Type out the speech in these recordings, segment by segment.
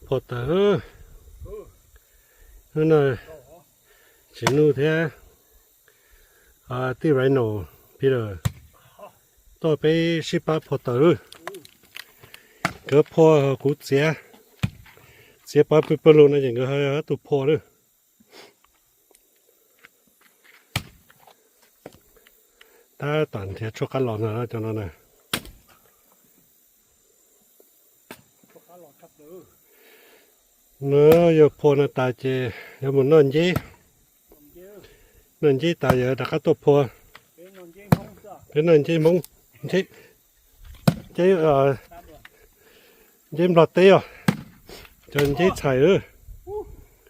Phua taws, hnub no Tsis Nuj thiab tij Rhino Peter tuaj peb sib pab phua taws lawm. Nkawd phua kuv txiav, txiav pov pw pawg lug no ces nkawd ho tus phua lawm. Tab tom nrhiav tshuaj qab los no cov no na. No yog phua no tas ces yuav mus noj nceb. Noj nceb tas yog rov qab tuaj phua. Peb noj nceb Hmoob, nceb, nceb Nplog teb os, cov nceb txhais lawm.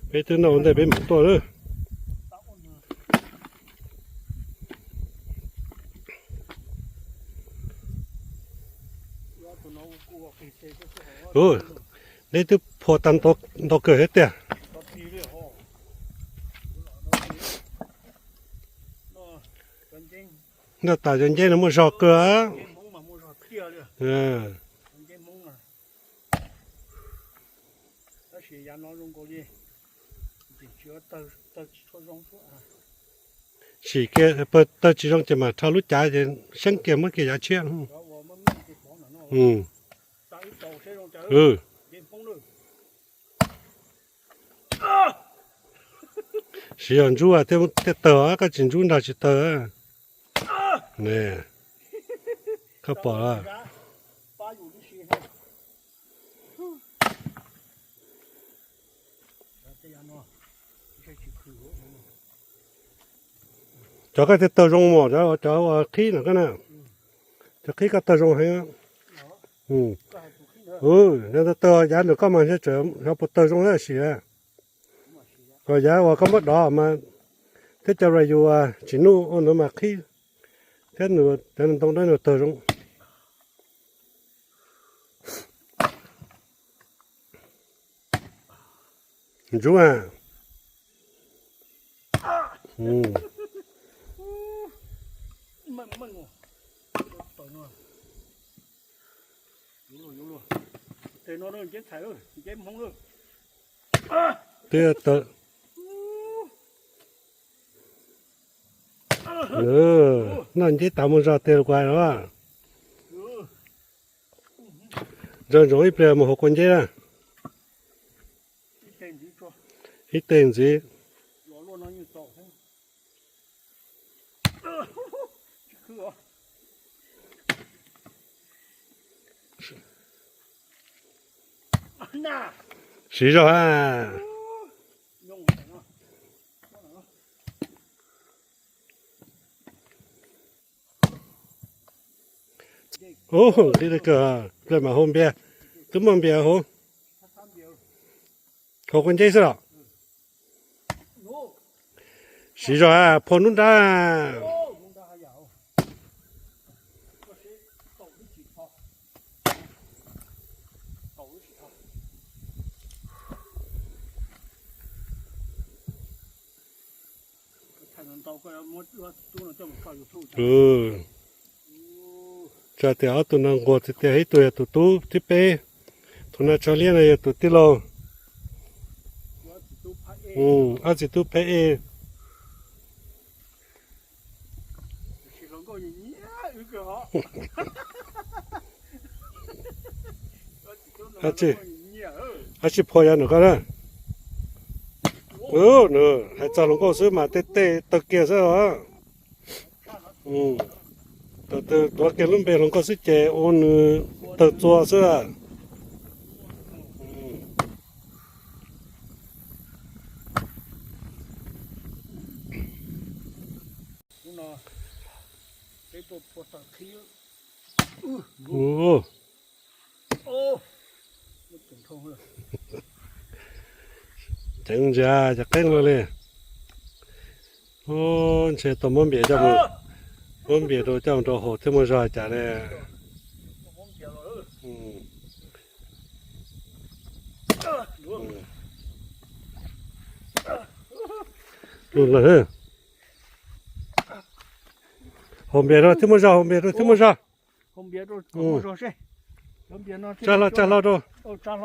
Peb twb noj ua ntej peb mus tuaj lawm. Neb twb phua tag ntau kawg thiab tiag. Noj tas cov nceb no muaj zog kawg. Sim kiag, tawg tsis zoo ces mam rho lub cav ces seeb kiag muab kiag yav tshiab. Siv zog ntsub thiaj tawg, koj tsis ntsub nrog tsis tawg. Koj pom los? Cov koj thiaj tawg zoo mos, cov uas qhib no koj na, cov qhib koj tawg zoo heev. Yog tawg yav ntawm koj mas ntshe tseem xyov puas tawg zoo tab sis, kom yav uas koj muab dov mas thiab cov rau yus Tsis Nuj ua ntawd mas qhib thiab nws cov ntoo dawb no tawg zoo. Ntsub a. Twb noj nceb tas mus zog tiag los kuv hais no. Zoo zoo ib pliag mus haus kua nceb na. Ib teg ntxiv. Siv zog a. Ub, nqi kawg, pliag mam haus npias, twb muaj npias haus. Haus kua nceb xwb los? Siv zog a, phua nruab nrab. Tsam tias ob tug no nquag tiag tiag, ib tug yog tus tub thib peb, tus no tsho liab no yog tus tij laug. Ob txiv tub phab ej. Ab tsi phua yog nws koj na. Hais txog hluas nkauj xwb mas tej tej tawg kiag xwb os. Tuav kiag lub npe hluas nkauj xwb ces ua nws tawg txua xwb. Ceev ntsia cov qeeb luaj li. Ntshe tau muab npias coj mus, muab npias rau coj mus rau haus thiaj muaj zog cas li. Lug lawm. Haus npias rau thiaj muaj zog, haus npias rau thiaj muaj zog. Tsa hlo, tsa hlo rau.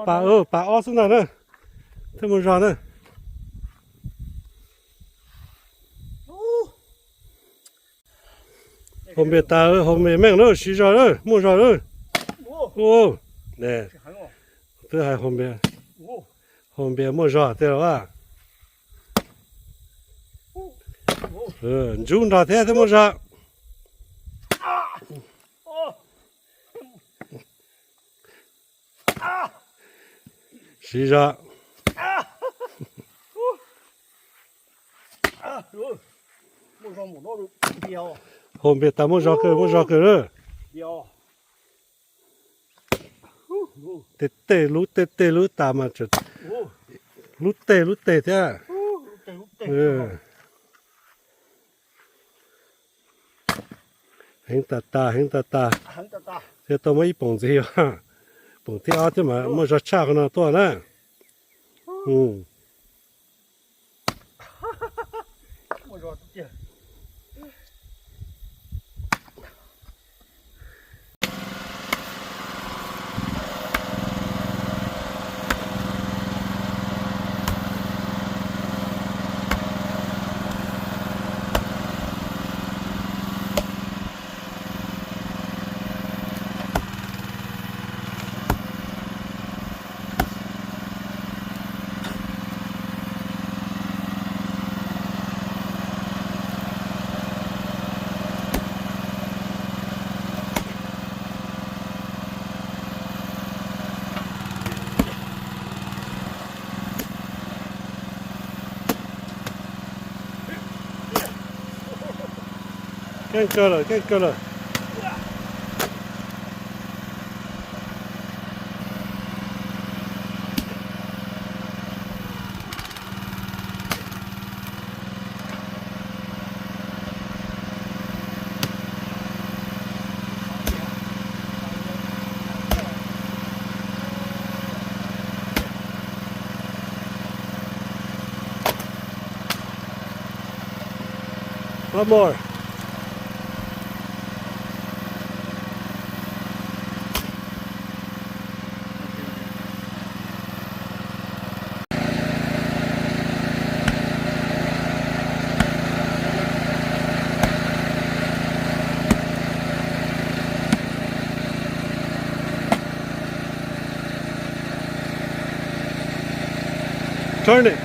Pas, pas ob xwb ntag na. Thiaj mus zog na. Haus npias tas, haus npias meej lawm, siv zog lawm, muaj zog lawm. Twb hais haus npias muaj zog tiag los as. Ntsub nrog thiab thiaj muaj zog. Siv zog. Haus npias tas muaj zog kawg, muaj zog kawg lawm. Tej tej lub, tej tej lub tas mas lub tej lub teg thiab. Heev tas tas, heev tas tas. Thiaj tau muab ib poom ntxiv os. Poom thib ob thiab mas muaj zog tshaj qhov no tuaj na. Keej kawg lawm, keej kawg lawm. One more. Turn it.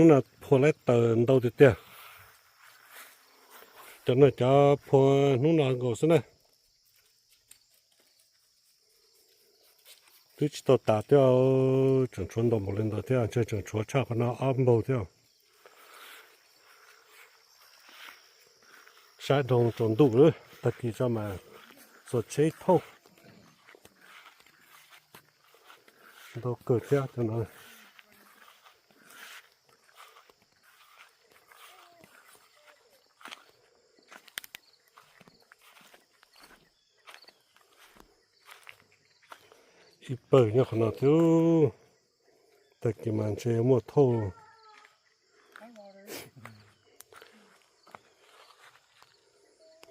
Hnub no phua laib taws ntau tiag tiag. Cov no cov phua hnub no nkaus xwb na. Twb tsis tau tas thiab, tseem tshuav ntau npaum li ntawd thiab, ntshe tseem tshuav tshaj qhov no ob npaug thiab. Saib dhau tsaus ntuj lawm, tag kis tso mas xuas tsheb thauj. Ntau kawg thiab cov no. Ib pawg nyob qhov no thiab, tag kis mas ntshe yuav muaj thauj.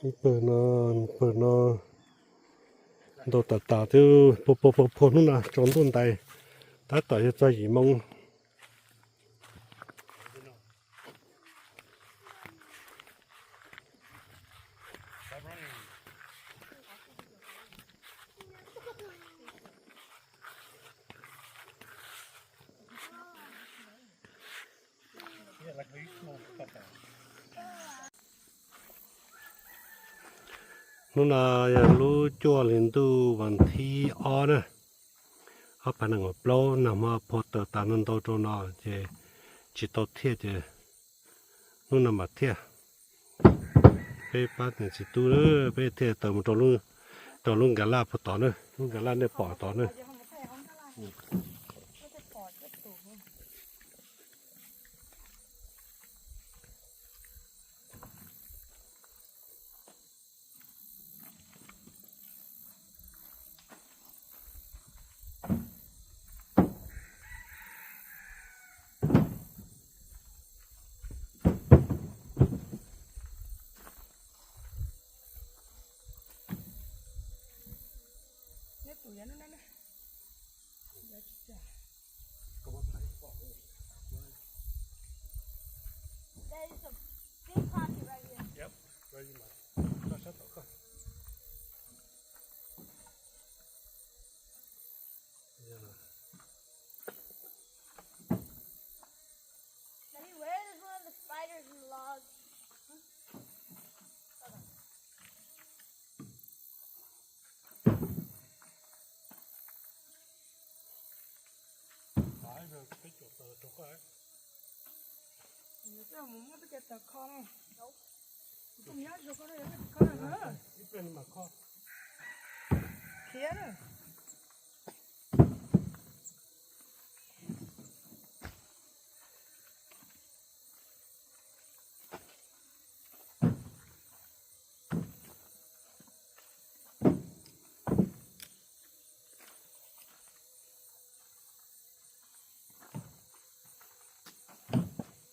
Ib pawg no, pawg no ntau tas tas thiab, phua phua phua hnub no tsaus ntuj ntais, tab tom yuav txog yim moo. Hnub no yog lub cuaj hli ntuj vas thib ob na, ob phav nees nkaum plaub, nag hmo phua taws tas no ntau rau no ces tsis tau thiaj ces hnub no mam thiaj. Peb pab niam txiv tub, peb thiaj taws mus rau lub nkag laj puag tod na, lub nkag laj nej pom tod na. There is a big pocket right here. Yep, right in my, sab sab tom koj. Yeah. Daddy, where is one of the spiders in the log? Mus muab peb cov taws kho na. Kuv nyob zoo kho na, yog koj tsis kho na. Khiav na.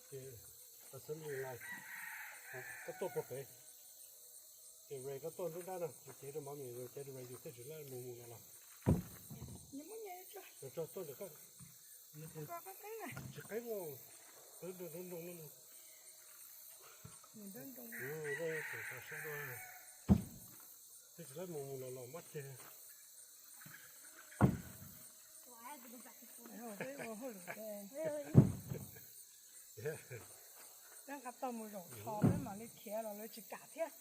Ces assembly line, koj tuaj puag pem, ces Ray koj tuaj nruab nrab no, ces rau mov mis Ray, ces Ray yus thiaj tsis laib mus mus los los. Tso tuaj ntawm koj. Tsis qeeb, nroo nroo no. Thiaj tsis laib mus mus los los mob ceg. Peb ua hauj lwm, peb nqa tau mus zaum rho peb mam li khiav los lawv tsis kam thiab.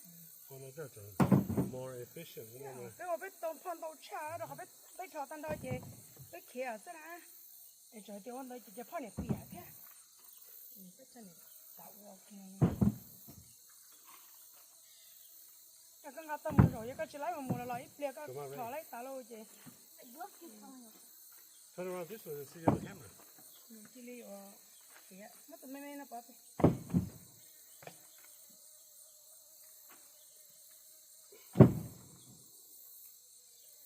Peb ua peb tau phoj ntau tshaj rau qhov peb rho tag nrho ces peb khiav xwb na. Es txawm tias ua ntawd ces cov phoj niam txias thiab. Peb txhaj niam txias ua. Yog koj nqa tau mus zaum, yog koj tsis laib mus mus los los ib pliag koj rho laib tas lauj ces. Cia li ua, muab tus me me no pov pem.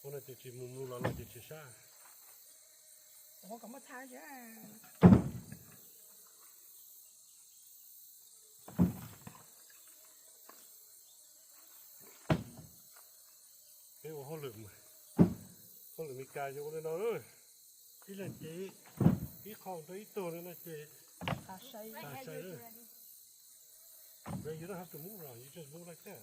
Ua no ces tsis mus mus los los ces tsis sab. Ua kom muaj txha. Peb ua hauj lwm, hauj lwm Meskas zoo li no, ib leeg cev ib qho rau ib tug li no ces tas sai. But you don't have to move around, you just move like that.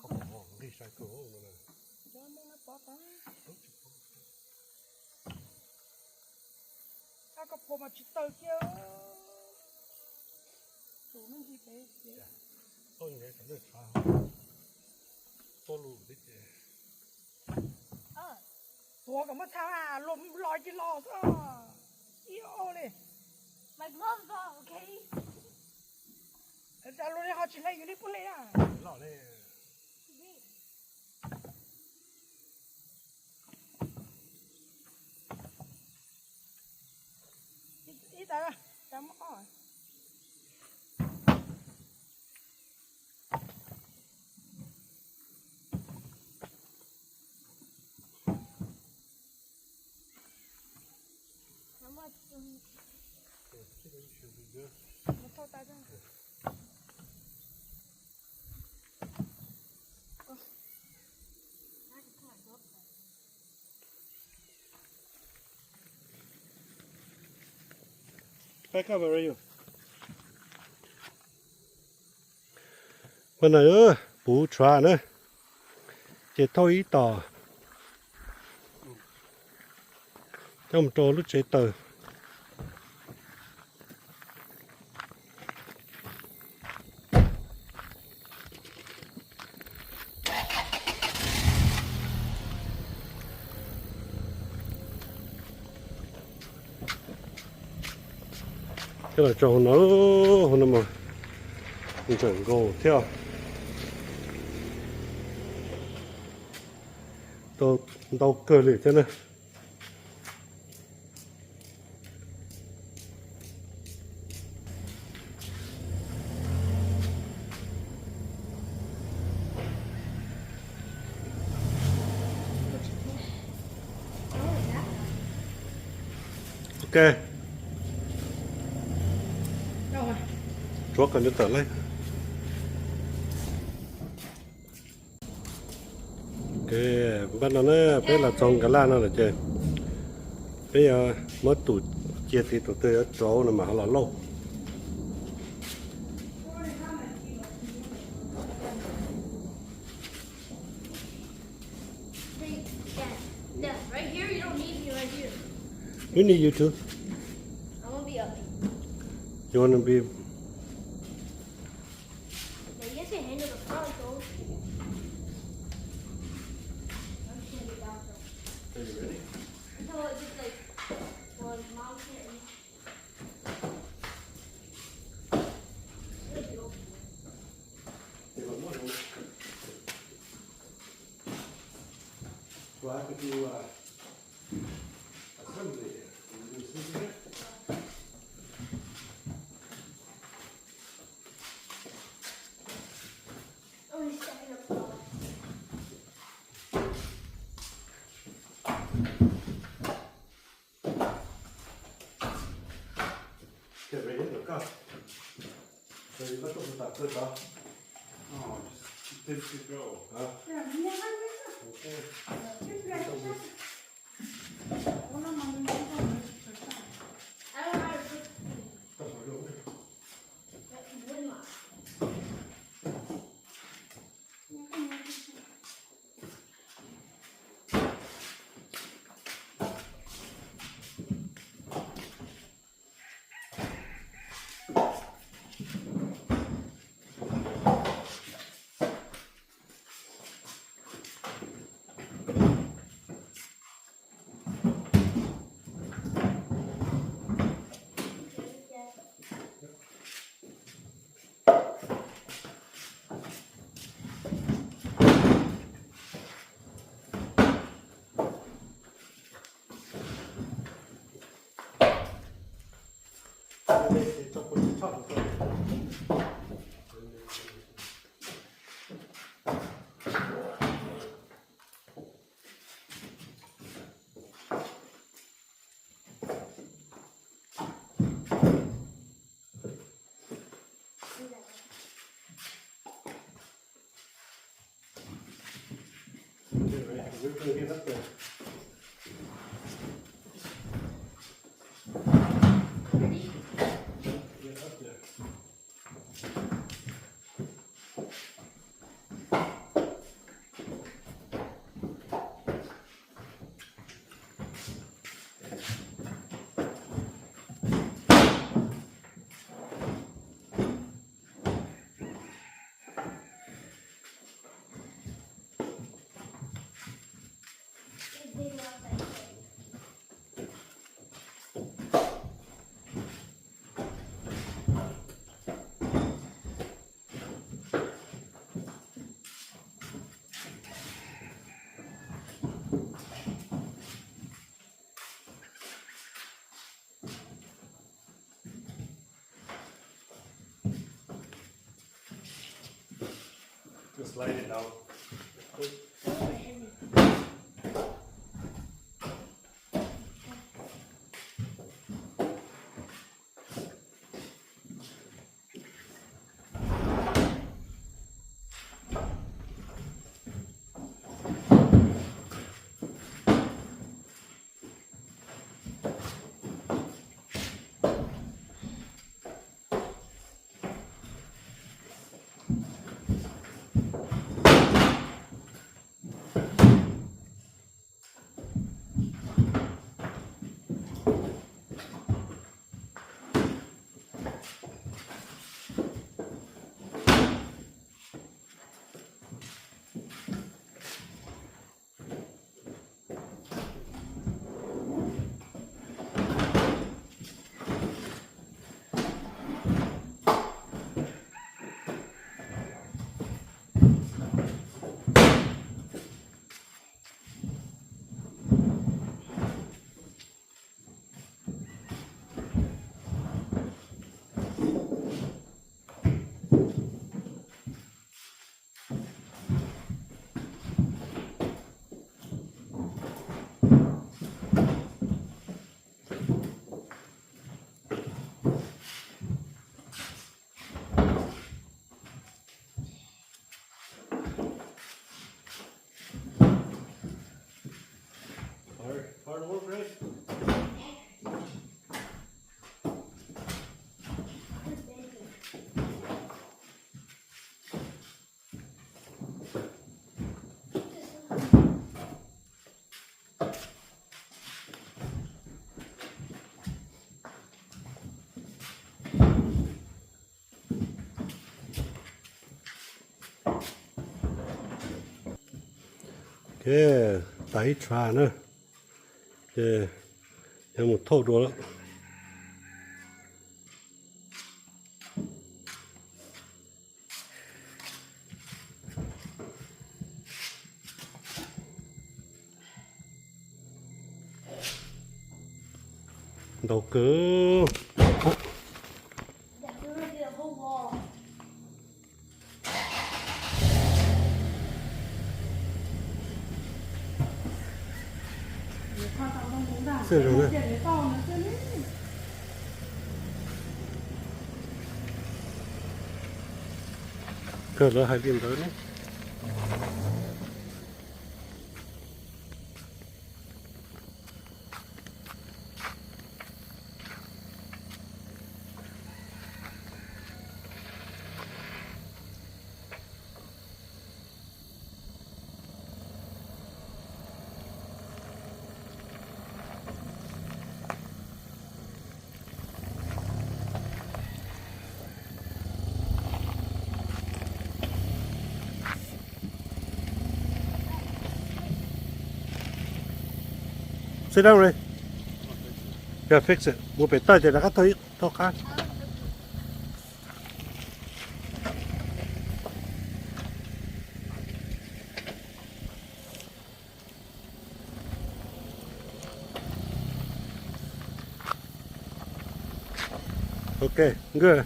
Koj pom nqig sa Koj phua mas tsis tawg kiag. Tus me ntsis pem. Tuav kom muab txha los los ces los xwb. Ib ob li. Los li ho tsis hle yus li puab hle na. Ib tawm, tawm muab ob. Mas na, puv tshuav na, ces thauj ib tom coj mus rau lub tsev taws. Coj los tso hauv no, hauv no mas ntsawm nkaus thiab. Tau ntau kawg li thiab na. Ok. Tsuav kom nws tawm lawm. Ok, npaj no na, peb los txog nkaus laj no lawm ces peb yuav muab tus cia tid, tus twg yuav rauv no mas ho los lauj. Hey, Dad, Dad, right here, you don't need me right here. We need you too. I won't be up. You wanna be? Yeah, you guys can handle the front, though. I'm just gonna get down front. Are you ready? No, it's just like, well, Mom can't reach. It'll be open. Well, I could do, uh, assembly here. Can you do assembly here? Oh, he's setting up the Koj tuaj puas tau kawg tod? Oh, just, it takes to go. Hả? Ok. Koj sawv zuj. Just light it out. Hard, hard work, right? Ok, tas ib tsham na, ces yog mus thauj dua lawm. Ntau kawg. Xwb zoo na. Kawg lawv hais li ntawd ne. Sit down, Ray. Yeah, fix it. Mus pem toj ces rov qab thauj ib, thauj qab. Ok, good.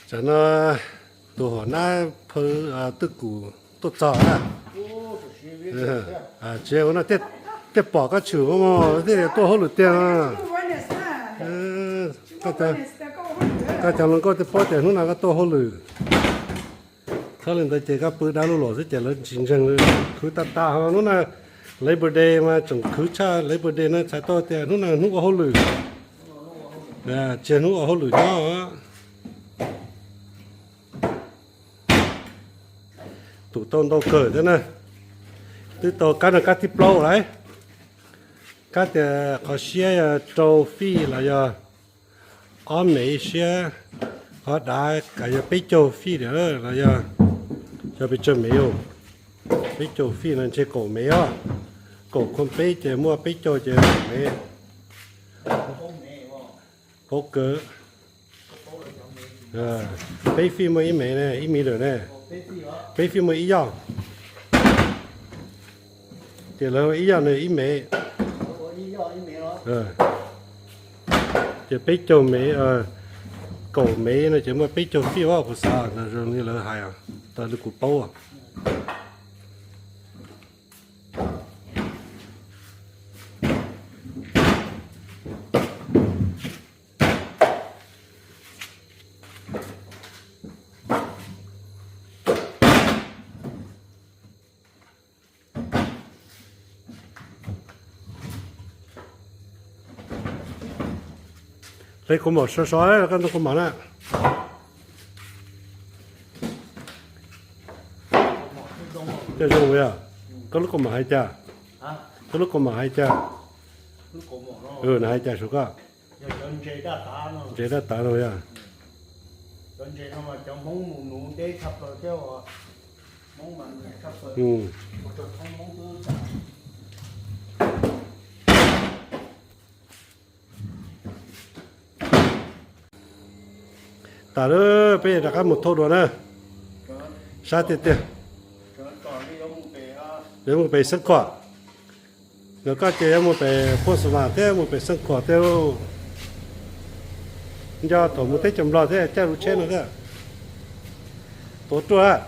Tsam no tus hom nab phawv twj kum tuaj txog na. Tsis ua no, tej pom koj tshwm ua mog thiaj tuaj hauj lwm tiag. Koj cov hluas nkauj tej paub tias hnub no koj tuaj hauj lwm. Txhob li ntawd ces koj pw dab lub los xwb ces lawv tsis ntseeg li. Khwv tag tag ho hnub no Labor Day mas tseem khwv tshaj Labor Day no txhais tau tias hnub no hnub ua hauj lwm. Tsis yog hnub ua hauj lwm nyob. Tus tau ntau kawg thiab na. Twb tau kab no kab thib plaub lawm. Kab tias qhov siab yog rau fij los yog ob mev siab, Qhov dav kav yog peb caug fij lawm los yog, yog pes tsawg mev os? Peb caug fij no ntshe kaum mev os. Kaum khuam peb ces muaj peb caug ces kaum mev. Paub kawg. Peb fij muaj ib mev ne, ib mev lawm ne. Peb fij muaj ib yoj. Ces lawv ua ib yoj no ib mev. Ces peb caug mev, kaum mev no ces muaj peb caug fij os, kuv xav zoo li lawv hais, raws li kuv paub. Hle kuv mom sov sov, koj ntoo kuv mom na. Coj zoo yog, koj lub kaus mom hais cas? Koj lub kaus mom hais cas? Nws hais cas saum koj? Ntses daj tav no yog. Tas lawm, peb rov qab mus thauj dua na. Sab tiag tiag. Yuav mus pem Xeeb Khuam. Nkawd koj ces yuav mus pem Phuaj Xav Vam thiab mus pem Xeeb Khuam thiab lauj. Nco thaum mus teb chaws Nplog thiab caij lub tsheb no thiab. Tuav ruaj.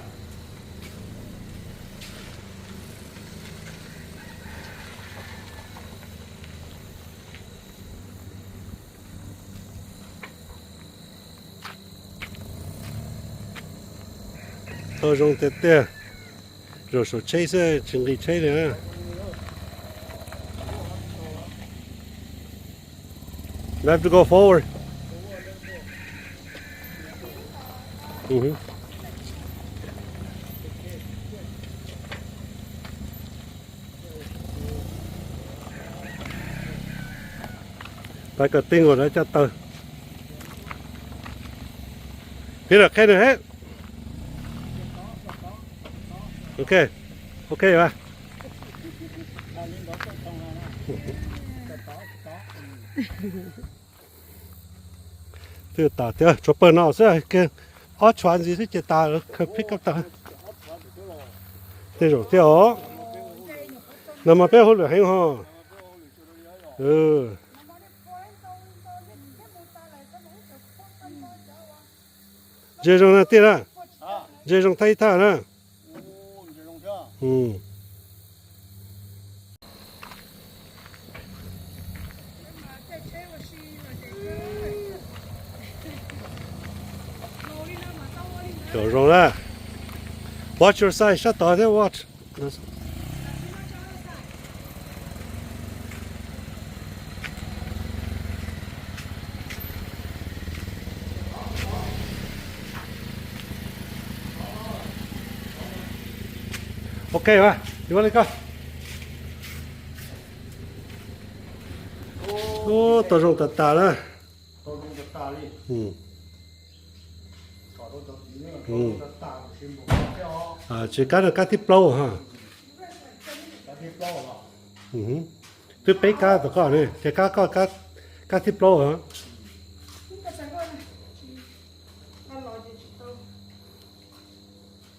Tau zoo tiag tiag. Zaum saum tsheb xwb tsis nqis tsheb li na. We have to go forward. Pab kom tij nkaus lawv coj tawg. Pib lawm qhia nws he. Ok. Ok a. Twb tas thiab, tshuav pawg no xwb, ob tshuav ntxiv xwb ces tas, khaws pick up tag. Tej zaum thiab os. Nag mas peb hauj lwm heev ho. Ntses zoo na tij na. Ntses zoo thaj ib thaj na. Cov zoo na. Watch your side, sab tod thiab watch. Ok, yuav li koj. Ub, tau zoo tas tas na. Tsis kab no kab thib plaub ha. Twb peb kab tom koj ne, ces kab koj kab thib plaub ha.